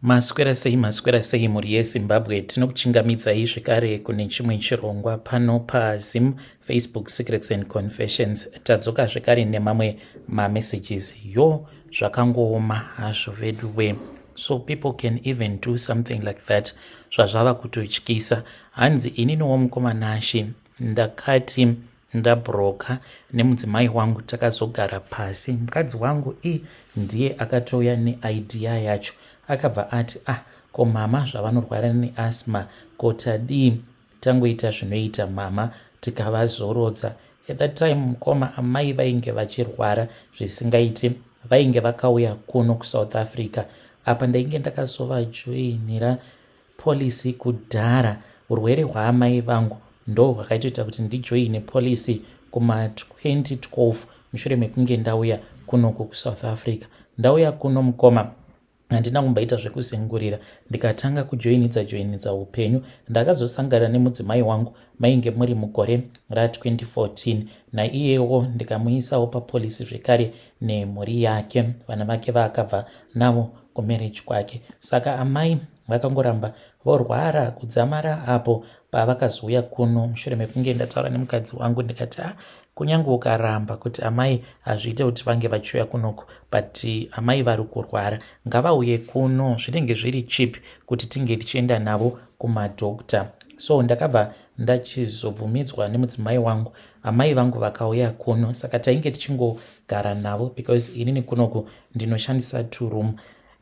Maswera sei, maswera sei mhuri yeZimbabwe. Tinokuchingamidzai zvekare kune chimwe chirongwa pano paZim Facebook Secrets and Confessions. Tadzoka zvekare nemamwe mamessages. Yo, zvakangooma hazvo veduwe. So people can even do something like that. Zvazvava kutotyisa. Hanzi ininiwo mukoma Nashe ndakati ndabroka nemudzimai wangu, takazogara pasi. Mukadzi wangu i ndiye akatouya neidea yacho. Akabva ati, "Ah, ko mama zvavanorwara neasthma, ko tadii tangoita zvinoita mama tikavazorodza?" At that time, mukoma, amai vainge vachirwara zvisingaiti. Vainge vakauya kuno kuSouth Africa. Apa ndainge ndakazovajoinira policy kudhara. Urwere hwaamai vangu ndo hwakaitoita kuti ndijoine policy kuma2012, mushure mekunge ndauya kunoku kuSouth Africa. Ndauya kuno, mukoma, handina kumboita zvekuzengurira, ndikatanga kujoinidza joinidza upenyu. Ndakazosangana nemudzimai wangu mainge muri mugore ra2014. Naiyewo ndikamuisawo papolicy zvekare nemhuri yake, vana vake vaakabva navo kumarriage kwake. Saka amai vakangoramba vorwara kudzamara apo pavakazouya kuno. Mushure mekunge ndataura nemukadzi wangu, ndikati, "A ah, kunyange ukaramba kuti amai hazviite kuti vange vachiuya kunoku, but amai vari kurwara, ngavauye kuno. Zvinenge zviri cheap kuti tinge tichienda navo kumadhokta." So ndakabva ndachizobvumidzwa nemudzimai wangu. Amai vangu vakauya kuno, saka tainge tichingogara navo because inini kunoku ndinoshandisa two room.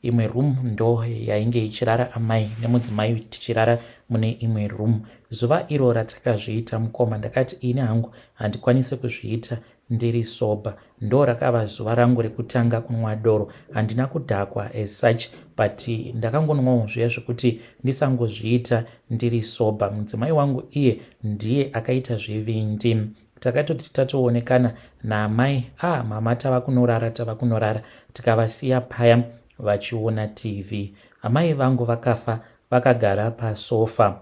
Imwe room ndo yainge ichirara amai nemudzimai, tichirara mune imwe room. Zuva iro ratakazviita, mukoma, ndakati ini hangu handikwanisi kuzviita ndiri sober. Ndo rakava zuva rangu rekutanga kunwa doro. Handina kudhakwa as such, but ndakangonwawo zviya zvekuti ndisangozviita ndiri sober. Mudzimai wangu iye ndiye akaita zvivindi. Takatoti tatoonekana naamai, "Ah, mama, tava kunorara, tava kunorara." Tikavasiya paya vachiona TV. Amai vangu vakafa vakagara pasofa.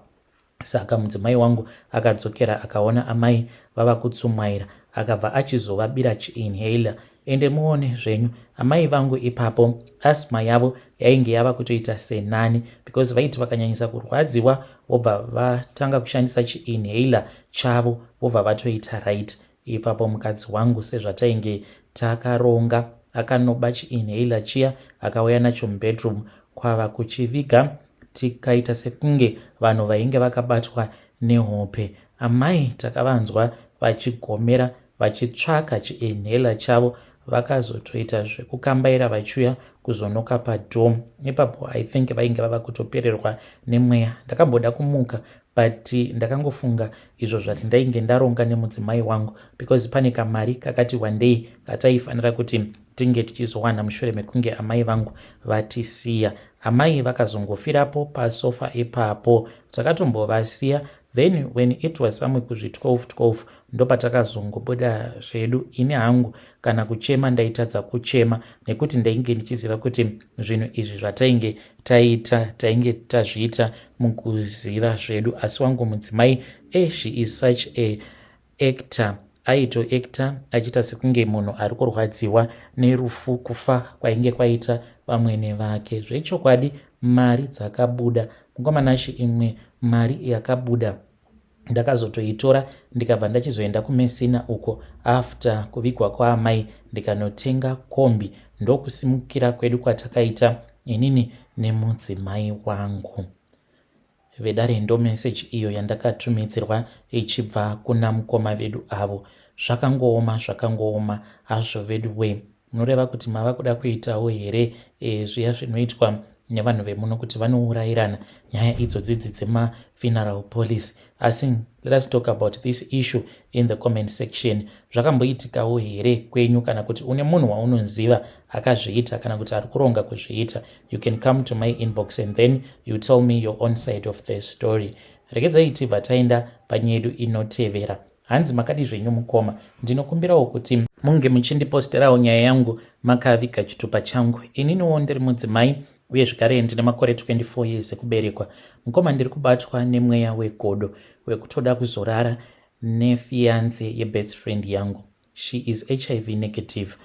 Saka mudzimai wangu akadzokera, akaona amai vava kutsumwaira, akabva achizovabira chiinhaler. Ende muone zvenyu, amai vangu ipapo asthma yavo yainge yava kutoita senani, because vaiti vakanyanyisa kurwadziwa, vobva vatanga kushandisa chiinhaler chavo, vobva vatoita right ipapo. Mukadzi wangu, sezvatainge takaronga, akanoba chiinhaler chiya, akauya nacho mubedroom, kwava kuchiviga. Tikaita sekunge vanhu vainge vakabatwa nehope. Amai takavanzwa vachigomera vachitsvaka chiinhaler chavo. Vakazotoita zvekukambaira vachiuya kuzonoka padoor. Ipapo I think vainge vava kutopererwa nemweya. Ndakamboda kumuka, but ndakangofunga izvo zvati ndainge ndaronga nemudzimai wangu, because pane kamari kakati wandei kataifanira kuti tinge tichizowana mushure mekunge amai vangu vatisiya. Amai vakazongofirapo pasofa ipapo. Takatombovasiya, then when it was somewhere kuzvi12 12 ndopatakazongobuda zvedu. Ini hangu kana kuchema ndaitadza kuchema, nekuti ndainge ndichiziva kuti zvinhu izvi zvatainge taita, tainge tazviita mukuziva zvedu. Asi wangu mudzimai, she is such a actor. Aitoacta achiita sekunge munhu ari kurwadziwa nerufu, kufa kwainge kwaita vamwene vake. Zvechokwadi mari dzakabuda, mukoma Nashe. Imwe mari yakabuda ndakazotoitora, ndikabva ndachizoenda kuMessina uko after kuvigwa kwaamai, ndikanotenga kombi. Ndokusimukira kwedu kwatakaita inini nemudzimai wangu. Vedare, ndo meseji iyo yandakatumidzirwa ichibva kuna mukoma vedu avo. Zvakangooma, zvakangooma hazvo vedu we. Munoreva kuti mava kuda kuitawo here zviya zvinoitwa nevanhu vemuno kuti vanourayirana, nyaya idzodzidzi dzemafuneral policy? Asi let us talk about this issue in the comment section. Zvakamboitikawo here kwenyu, kana kuti une munhu waunoziva akazviita kana kuti ari kuronga kuzviita? You can come to my inbox and then you tell me your own side of the story. Regedzai tibva taenda panyaya yedu inotevera. Hanzi, "Makadi zvenyu mukoma? Ndinokumbirawo kuti munge muchindiposterawo nyaya yangu makaviga chitupa changu. Ininiwo ndiri mudzimai, uye zvekare ndine makore 24 years ekuberekwa. Mukoma, ndiri kubatwa nemweya wegodo wekutoda kuzorara nefiance yebest friend yangu. She is HIV negative.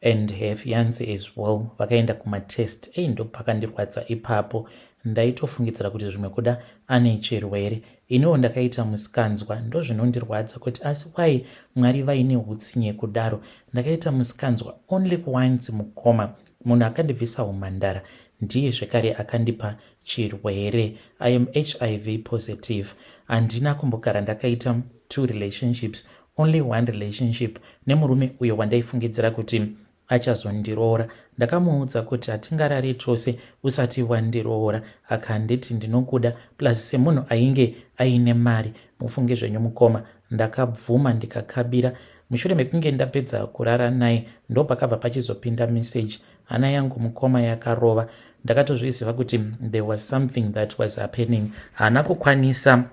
And her fiance as well vakaenda kumatest. Ei, ndopakandirwadza ipapo. Ndaitofungidzira kuti zvimwe kuda ane chirwere. Iniwo ndakaita musikanzwa. Ndozvinondirwadza kuti asi wai Mwari vaine utsinye kudaro? Ndakaita musikanzwa only once, mukoma. Munhu akandibvisa umhandara ndiye zvekare akandipa chirwere. I am HIV positive. Handina kumbogara ndakaita two relationships, only one relationship nemurume uyo wandaifungidzira kuti achazondiroora. Ndakamuudza kuti hatingarari tose usati wandiroora. Akanditi, "Ndinokuda." Plus semunhu ainge aine mari, mufunge zvenyu mukoma, ndakabvuma ndikakabira. Mushure mekunge ndapedza kurara naye, ndo pakabva pachizopinda meseji. Hana yangu, mukoma, yakarova. Ndakatozviziva kuti there was something that was happening. Haana kukwanisa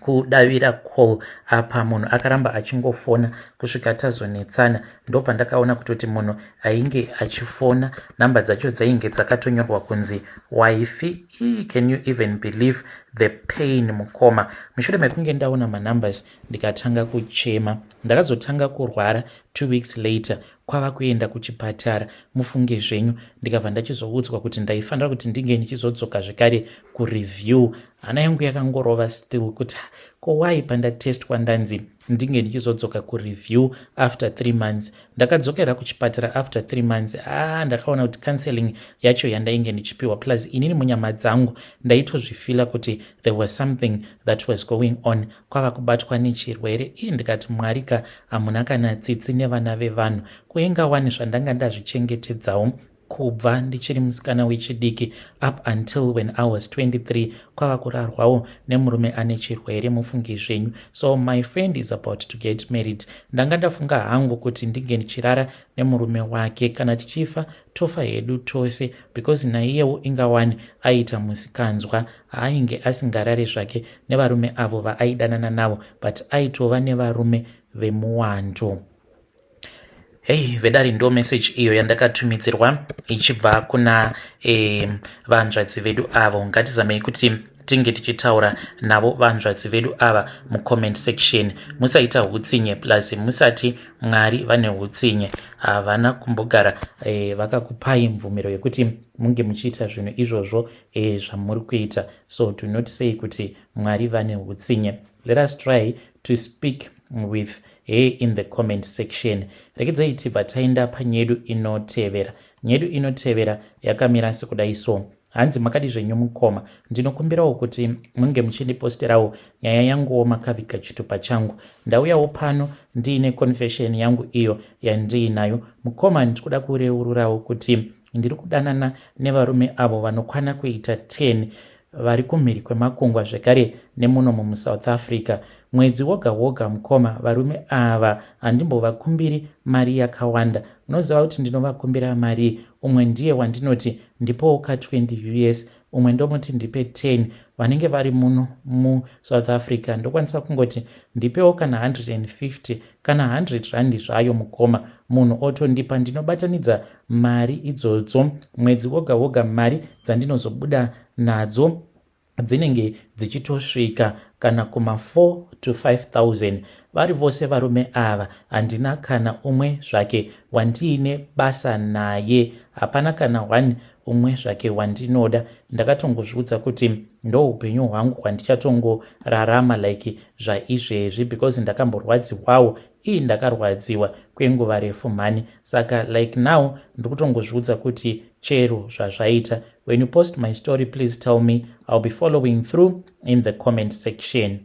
kudavira call apa. Munhu akaramba achingofona kusvika tazonetsana. Ndopandakaona kutoti munhu ainge achifona, namba dzacho dzainge dzakatonyorwa kunzi "wife". Can you even believe the pain, mukoma? Mushure mekunge ndaona manumbers, ndikatanga kuchema. Ndakazotanga kurwara 2 weeks later, kwava kuenda kuchipatara, mufunge zvenyu. Ndikabva ndachizoudzwa kuti ndaifanira kuti ndinge ndichizodzoka zvekare kureview. Hana yangu yakangorova still kuti ko wai pandatestwa ndanzi ndinge ndichizodzoka kureview after 3 months? Ndakadzokera kuchipatara after 3 months. Ah, ndakaona kuti counseling yacho yandainge ndichipiwa, plus inini munyama dzangu ndaitozvifeela kuti there was something that was going on, kwava kubatwa nechirwere. Ii, ndikati, "Mwari ka, hamuna kana tsitsi nevana vevanhu?" Kuingawani zvandanga ndazvichengetedzawo kubva ndichiri musikana wechidiki up until when I was 23, kwava kurarwawo nemurume ane chirwere, mufunge zvenyu. So my friend is about to get married. Ndanga ndafunga hangu kuti ndinge ndichirara nemurume wake, kana tichifa tofa hedu tose, because naiyewo ingawani aita musikanzwa. Haainge asingarari zvake nevarume avo vaaidanana navo, but aitova nevarume vemuwando. Hei vedari, ndo message iyo yandakatumidzirwa ichibva kuna vanzvadzi vedu avo. Ngatizamei kuti tinge tichitaura navo vanzvadzi vedu ava mucomment section. Musaita utsinye, plus musati Mwari vane utsinye. Havana kumbogara vakakupai mvumiro yekuti munge muchiita zvinhu izvozvo zvamuri kuita. So do not say kuti Mwari vane utsinye. Let us try to speak with her in the comment section. Rekedzai tibva taenda panyedu inotevera. Nyedu inotevera yakamira sekudai so. Hanzi, "Makadi zvenyu mukoma? Ndinokumbirawo kuti munge muchindiposterawo nyaya yanguwo makaviga chitupa changu. Ndauyawo pano ndiine confession yangu iyo yandiinayo. Mukoma, ndikuda kureururawo kuti ndiri kudanana nevarume avo vanokwana kuita 10 vari kumhiri kwemakungwa zvekare nemuno muSouth Africa. Mwedzi woga woga, mukoma, varume ava handimbovakumbiri mari yakawanda. Munoziva kuti ndinovakumbira mari? Umwe ndiye wandinoti ndipowo ka20 US, umwe ndomuti ndipe 10. Vanenge vari muno muSouth Africa ndokwanisa kungoti ndipewo kana 150 kana 100 randi zvayo, mukoma, munhu otondipa. Ndinobatanidza mari idzodzo mwedzi woga woga. Mari dzandinozobuda nadzo dzinenge dzichitosvika kana kuma4 to 5000 vari vose varume ava. Handina kana umwe zvake wandiine basa naye, hapana kana one umwe zvake wandinoda. Ndakatongozviudza kuti ndo upenyu hwangu hwandichatongorarama like zvaizvezvi, because ndakamborwadziwawo. Ii, ndakarwadziwa kwenguva refu mhani. Saka like now ndiri kutongozviudza kuti chero zvazvaita. When you post my story, please tell me. I'll be following through in the comment section."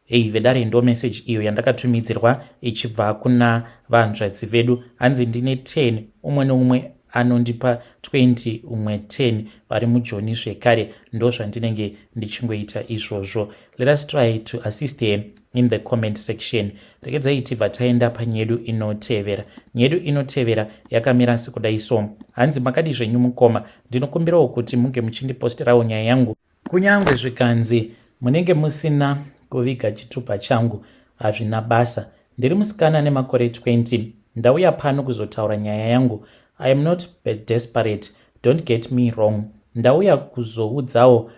Hei vedare, ndo message iyo yandakatumidzirwa ichibva kuna vanzvadzi vedu. Hanzi, "Ndine 10, umwe neumwe anondipa 20, umwe 10, vari mujoni zvekare. Ndo zvandinenge ndichingoita izvozvo." Let us try to assist him in the comment section. Rekedzai tibva taenda panyedu inotevera. Nyedu inotevera yakamira sekudai so. Hanzi, "Makadi zvenyu mukoma? Ndinokumbirawo kuti munge muchindiposterawo nyaya yangu. Kunyange zvikanzi munenge musina kuviga chitupa changu, hazvina basa. Ndiri musikana nemakore 20. Ndauya pano kuzotaura nyaya yangu. I am not desperate, don't get me wrong. Ndauya kuzoudzawo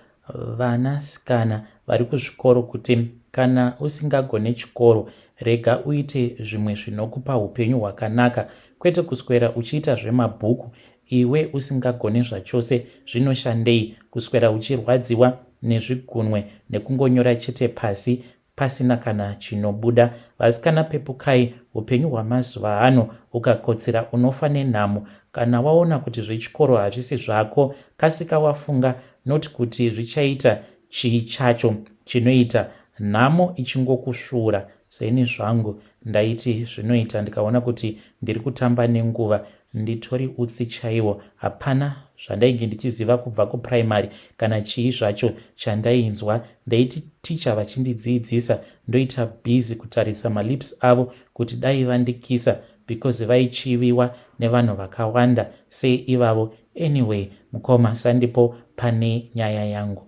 vanasikana vari kuzvikoro kuti kana usingagone chikoro rega uite zvimwe zvinokupa upenyu hwakanaka kwete kuswera uchiita zvemabhuku iwe usingagone zvachose zvinoshandei kuswera uchirwadziwa nezvigunwe nekungonyora chete pasi pasina kana chinobuda. Vasikana pepukai, hupenyu hwamazuva ano ukakotsira unofa nenhamo. Kana waona kuti zvechikoro hazvisi zvako kasika wafunga not kuti zvichaita chii chacho chinoita nhamo ichingokusvuura. Seni zvangu ndaiti zvinoita ndikaona kuti ndiri kutamba nenguva nditori utsi chaiwo hapana zvandainge ndichiziva kubva kupuraimari kana chii zvacho chandainzwa ndaiti ticha vachindidziidzisa ndoita busy kutarisa malips avo kuti dai vandikisa because vaichiviwa nevanhu vakawanda sei ivavo anyway mukoma sandipo pane nyaya yangu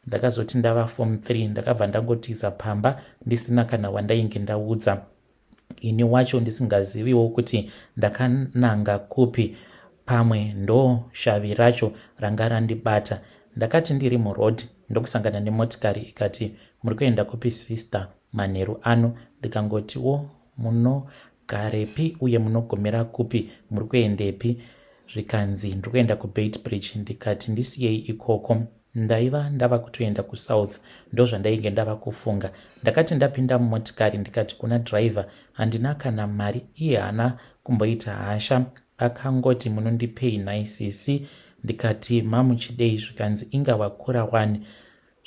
ndakazoti ndava form 3 ndakabva ndangotiza pamba ndisina kana wandainge ndaudza ini wacho ndisingaziviwo kuti ndakananga kupi pamwe ndo shavi racho ranga randibata ndakati ndiri muroad ndokusangana nemotikari ikati muri kuenda kupi sister manheru ano ndikangotiwo munogarepi uye munogomera kupi muri kuendepi zvikanzi ndiri kuenda kuBeitbridge ndikati ndisiyei ikoko ndaiva ndava kutoenda kusouth ndozvandainge ndava kufunga ndakati ndapinda mumotikari ndikati kuna driver handina kana mari iye haana kumboita hasha akangoti munondipei nhai sisi ndikati mamuchidei zvikanzi inga wakura wani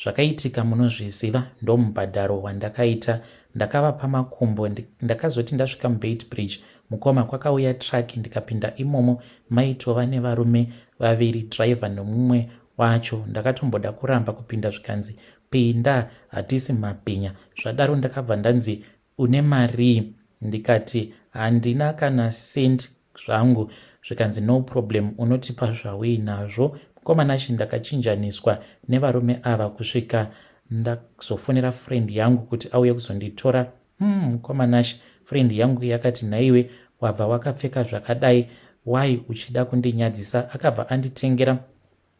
Zvakaitika munozviziva ndomubhadharo wandakaita ndakavapa makumbo ndakazoti ndasvika muBeitbridge mukoma kwakauya truck ndikapinda imomo maitova nevarume vaviri driver nemumwe wacho ndakatomboda kuramba kupinda zvikanzi pinda hatisi mabhinya zvadaro ndakabva ndanzi une marii ndikati handina kana cent zvangu zvikanzi no problem unotipa zvauinazvo mukoma Nashe ndakachinjaniswa nevarume ava kusvika ndazofonera friend yangu kuti auye kuzonditora mukoma Nashe friend yangu yakati nhaiwe wabva wakapfeka zvakadai why uchida kundinyadzisa akabva anditengera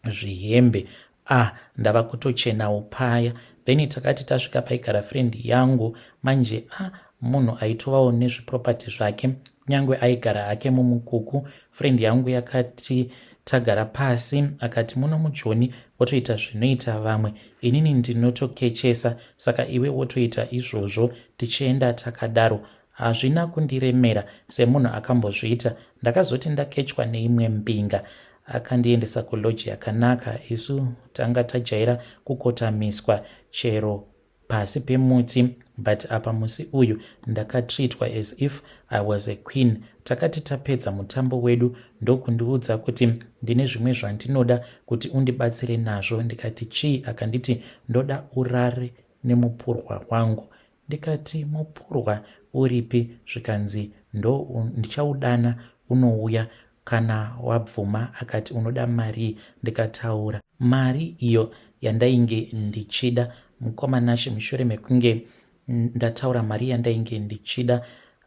zvihembe ah ndava kutochenawo paya then takati tasvika paigara friend yangu manje ah munhu aitovawo nezviproperty zvake kunyange aigara hake mumukuku friend yangu yakati tagara pasi akati muno mujoni wotoita zvinoita vamwe inini ndinotokechesa saka iwe wotoita izvozvo tichienda takadaro Hazvina kundiremera semunhu akambozviita. Ndakazoti ndakechwa neimwe mbinga akandiendesa kulodge yakanaka. Isu tanga tajaira kukotamiswa chero pasi pemuti but apa musi uyu ndakatreatwa as if I was a queen. Takati tapedza mutambo wedu ndokundiudza kuti ndine zvimwe zvandinoda kuti undibatsire nazvo ndikati chii akanditi ndoda urare nemupurwa wangu Ndikati mupurwa uripi zvikanzi ndo ndichaudana unouya kana wabvuma akati unoda marii ndikataura mari iyo yandainge ndichida mukoma Nashe mushure mekunge ndataura mari yandainge ndichida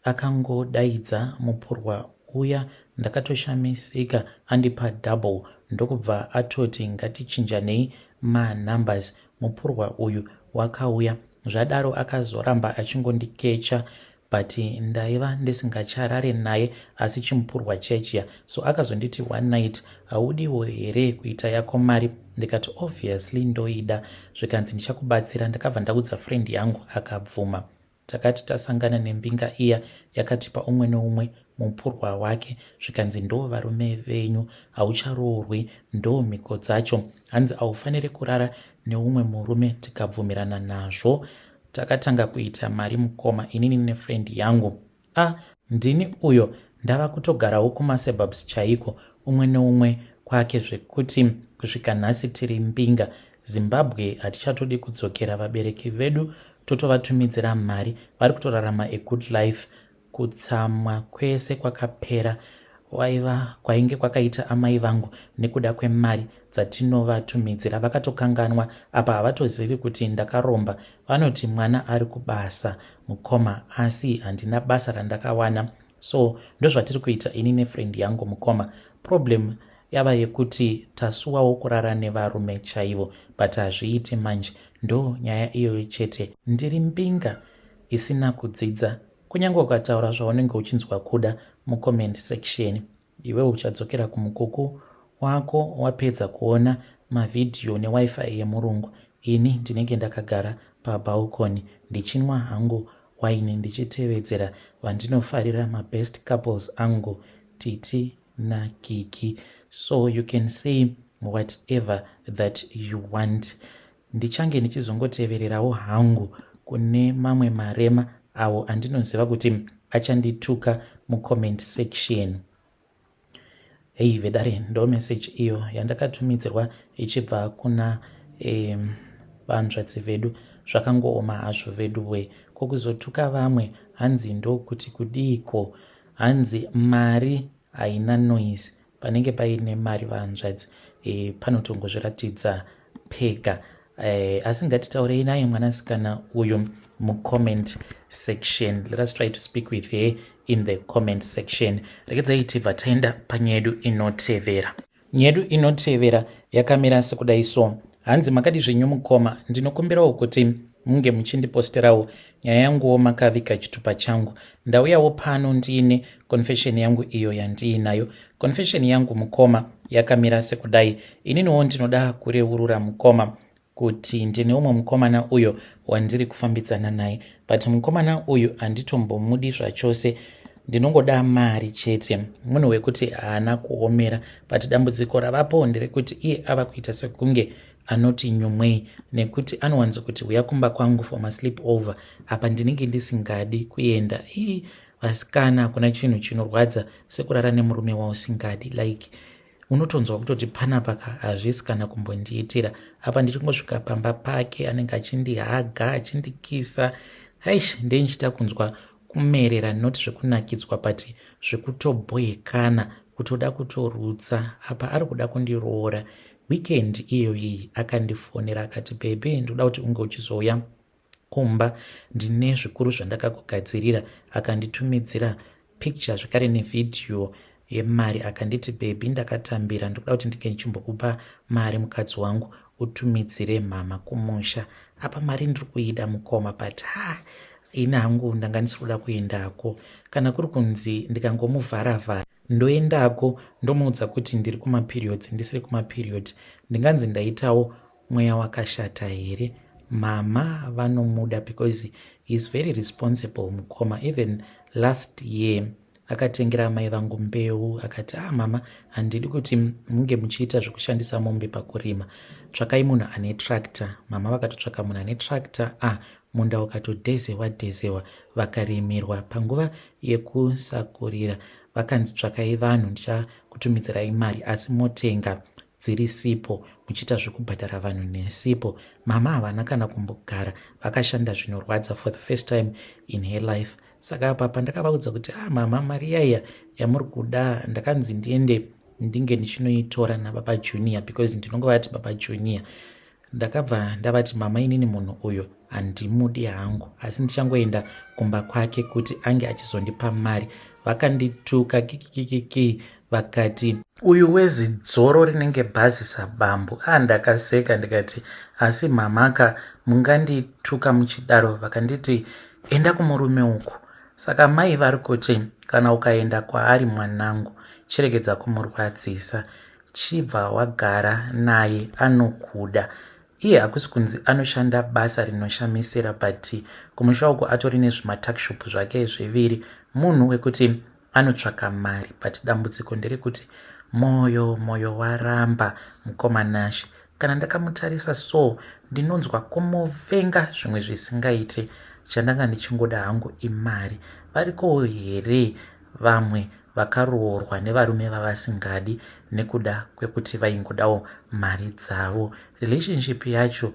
akangodaidza mupurwa uya ndakatoshamisika andipa double ndokubva atoti ngatichinjanei manumbers mupurwa uyu wakauya Zvadaro akazoramba achingondikecha but ndaiva ndisingacharare naye asi chimupurwa chechiya so akazonditi one night haudiwo here kuita yako mari ndikati obviously ndoida zvikanzi ndichakubatsira ndakabva ndaudza friend yangu akabvuma takati tasangana nembinga iya yakatipa umwe neumwe mupurwa wake zvikanzi ndo varume venyu haucharoorwi ndo mhiko dzacho hanzi haufaniri kurara neumwe murume tikabvumirana nazvo takatanga kuita mari mukoma inini nefriend yangu a ah, ndini uyo ndava kutogarawo kumasebabs chaiko umwe neumwe kwake zvekuti kusvika nhasi tiri mbinga zimbabwe hatichatodi kudzokera vabereki vedu totovatumidzira mari vari kutorarama a good life Kutsamwa kwese kwakapera waiva kwainge kwakaita amai vangu nekuda kwemari dzatinovatumidzira vakatokanganwa apa havatozivi kuti ndakaromba vanoti mwana ari kubasa mukoma asi handina basa randakawana so ndozvatiri kuita ini nefriend yangu mukoma problem. yava yekuti tasuwawo kurara nevarume chaivo but hazviiti manje ndo nyaya iyoyo chete. Ndiri mbinga isina kudzidza kunyange ukataura zvaunenge uchinzwa kuda mucomment section iwe uchadzokera kumukuku wako wapedza kuona mavhidhiyo newifi yemurungu ini ndinenge ndakagara pabalcony ndichinwa hangu waini ndichitevedzera vandinofarira mabest couples angu Titi naKiki. So you can say whatever that you want. Ndichange ndichizongotevererawo hangu kune mamwe marema awo andinoziva kuti achandituka mucomment section. Hei vedare, ndo message iyo yandakatumidzirwa ichibva kuna vanzvadzi vedu. Zvakangooma hazvo vedu we, kokuzotuka vamwe hanzi ndokuti kudiiko? Hanzi mari haina noise, panenge paine mari vanzvadzi panotongozviratidza pega. Asi ngatitaurei naye mwanasikana uyu mucomment section. Let us try to speak with her in the comment section. Regedzai tibva taenda panyedu inotevera. Nyedu inotevera yakamira sekudai so. Hanzi, makadi zvenyu mukoma? Ndinokumbirawo kuti munge muchindiposterawo nyaya yanguwo makavika chitupa changu. Ndauyawo pano ndiine confession yangu iyo yandiinayo. Confession yangu mukoma yakamira sekudai. Ininiwo ndinoda kureurura mukoma kuti ndine umwe mukomana uyo wandiri kufambidzana naye, but mukomana uyu handitombomudi zvachose, ndinongoda mari chete. Munhu wekuti haana kuomera, but dambudziko ravapo nderekuti iye ava kuita sekunge anoti nyumwei, nekuti anowanzokuti uya kumba kwangu for masleep over. Apa ndinenge ndisingadi kuenda. Ii vasikana, hakuna chinhu chinorwadza sekurara nemurume wausingadi. Like unotonzwa kutoti panapa ka hazvisi kana kumbondiitira. Apa ndichingosvika pamba pake anenge achindihaga, achindikisa. Aish, ndenichita kunzwa kumerera, not zvekunakidzwa but zvekutobhoekana, kutoda kutorutsa. Apa ari kuda kundiroora. Weekend iyo iyi akandifonera akati, "Baby, ndoda kuti unge uchizouya kumba, ndine zvikuru zvandakakugadzirira." Akanditumidzira picture zvekare nevhidhiyo yemari. Akanditi, "Baby, ndakatambira, ndikuda kuti ndinge ndichimbokupa mari mukadzi wangu, utumidzire mama kumusha." Apa mari ndiri kuida mukoma, but ha, ini hangu ndanga ndisiri kuda kuendako. Kana kuri kunzi ndikangomuvharavhara ndoendako ndomuudza kuti ndiri kumaperiods, ndisiri kumaperiod, ndinganzi ndaitawo mweya wakashata here? Mama vanomuda because he is very responsible mukoma. Even last year akatengera amai vangu mbeu, akati, "Ah mama, handidi kuti munge muchiita zvekushandisa mombe pakurima, tsvakai munhu ane tractor." Mama vakatotsvaka munhu ane tractor. Ah, munda ukatodhezewa dhezewa, vakarimirwa. Panguva yekusakurira vakanzi, "Tsvakai vanhu, ndichakutumidzirai mari, asi motenga dziri sipo, muchiita zvekubhadhara vanhu nesipo." Mama havana kana kumbogara, vakashanda zvinorwadza for the first time in her life. Saka apa pandakavaudza kuti, "Ah mama, mari yaiya yamuri kuda, ndakanzi ndiende ndinge ndichinoitora nababa Junior," because ndinongovati baba Junior. Ndakabva ndavati, "Mama, inini munhu uyo handimudi hangu, asi ndichangoenda kumba kwake kuti ange achizondipa mari." Vakandituka kikikikiki, vakati, "Uyu wezidzoro rinenge bhazi sabambo." A, ndakaseka ndikati, "Asi mamaka mungandituka muchidaro?" Vakanditi, "Enda kumurume uku." Saka mai vari kuti, "Kana ukaenda kwaari mwanangu, chiregedza kumurwadzisa, chibva wagara naye, anokuda iye." Hakusi kunzi anoshanda basa rinoshamisira, but kumusha uku atori nezvimatuckshop zvake zviviri. Munhu wekuti anotsvaka mari, but dambudziko nderekuti mwoyo waramba mukomanashe. Kana ndakamutarisa so ndinonzwa kumuvenga zvimwe zvisingaite. Chandanga ndichingoda hangu imari. Varikowo here vamwe vakaroorwa nevarume vavasingadi nekuda kwekuti vaingodawo mari dzavo? Relationship yacho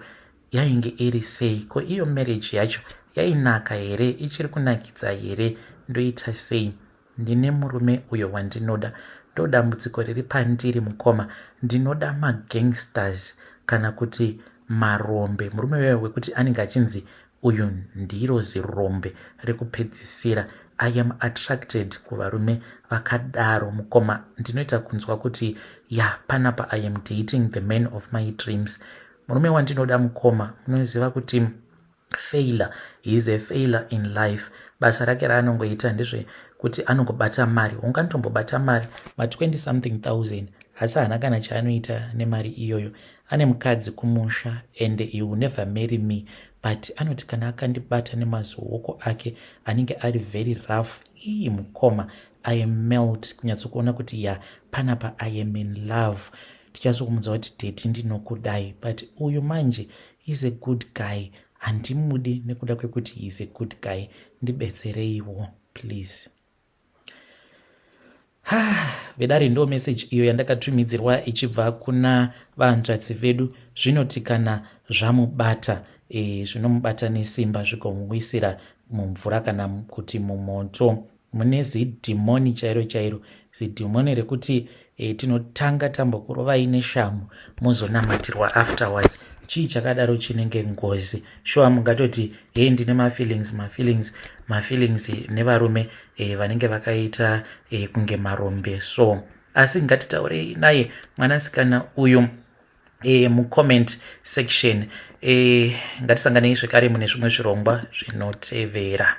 yainge iri sei? Ko iyo marriage yacho yainaka here? Ichiri kunakidza here? Ndoita sei? Ndine murume uyo wandinoda. Ndo dambudziko riri pandiri mukoma, ndinoda magangsters kana kuti marombe, murume weyo wekuti anenge achinzi uyu ndiro zirombe rekupedzisira. I am attracted kuvarume vakadaro, mukoma. Ndinoita kunzwa kuti ya, panapa I am dating the man of my dreams. Murume wandinoda, mukoma, munoziva kuti failure, he is a failure in life. Basa rake raanongoita ndezvekuti anongobata mari, unganotombobata mari ma20 something thousand, asi haana kana chaanoita nemari iyoyo. Ane mukadzi kumusha and he will never marry me, but anoti kana akandibata nemazioko ake anenge ari very rough. Ii, mukoma, I am melt kunyatsokuona kuti ya, panapa I am in love. Ndichazokumudza kuti, "Daddy, ndinokudai," but uyu manje is a good guy. Handimudi nekuda kwekuti is a good guy. Ndibetsereiwo, please. Vedare, ndo meseji iyo yandakatumidzirwa ichibva kuna vanzvadzi vedu. Zvinoti kana zvamubata, zvinomubata nesimba, zvigomuwisira mumvura kana kuti mumoto. Mune zidhimoni chairo chairo, zidhimoni rekuti tinotanga tambokurovai neshamu, mozonamatirwa afterwards. Chii chakadaro? Chinenge ngozi shuwa. Mungatoti, "Hei, ndine mafeelings, mafeelings, mafeelings nevarume vanenge vakaita kunge marombe." So asi ngatitaurei naye mwanasikana uyu mucomment section. Ngatisanganei zvekare mune zvimwe zvirongwa zvinotevera.